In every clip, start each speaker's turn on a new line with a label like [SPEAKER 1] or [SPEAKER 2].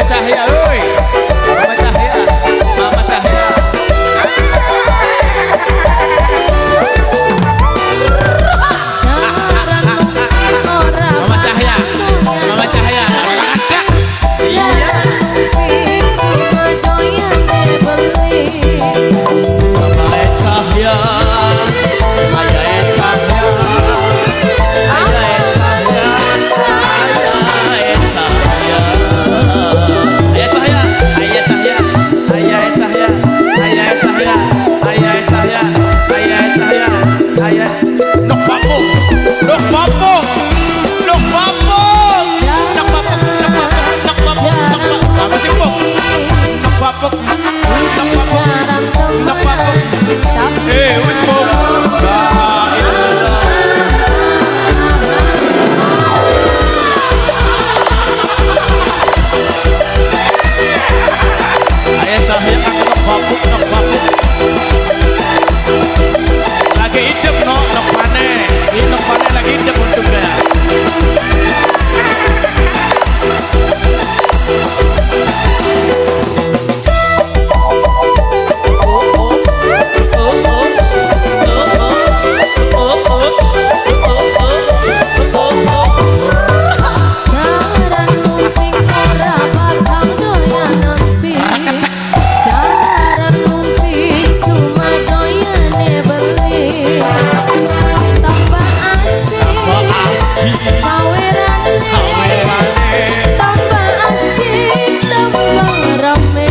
[SPEAKER 1] Cahya, oi. Mama Cahya, Mama Cahya.
[SPEAKER 2] Jaran lumping ora
[SPEAKER 1] Mama Cahya, Mama Cahya. Iya.
[SPEAKER 2] Jaran lumping cuma doyane beli.
[SPEAKER 1] Mama Cahya, Ayah Cahya, Ayah Cahya, Ayah Cahya, Ayah Cahya, Ayah Cahya, Ayah Cahya, Ayah Cahya, Ayah Cahya, Ayah Cahya, Ayah. Nok papuk, nok papuk, nok papuk, nok papuk, nok papuk, nok papuk, nok papuk, apa sih puk? Nok papuk, nok papuk,
[SPEAKER 2] Jaran
[SPEAKER 1] nok papuk.
[SPEAKER 2] temenan tapi
[SPEAKER 1] Eh, wis puk. La ilallah. Ayah Cahya aku nok papuk, nok papuk. Lagi hidup no, nok pane. Ini nok pane lagi hidup untungnya.
[SPEAKER 2] Jaran lumping ora bakal doyan nepi. Jaran lumping cuma doyane beli. Tambah asik
[SPEAKER 1] Tambah asik.
[SPEAKER 2] sawerane.
[SPEAKER 1] Sawerane.
[SPEAKER 2] Tambah asik tambah rame.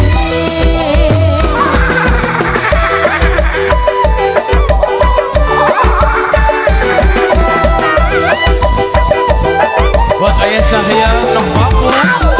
[SPEAKER 1] Buat Ayah Cahya nok papuk.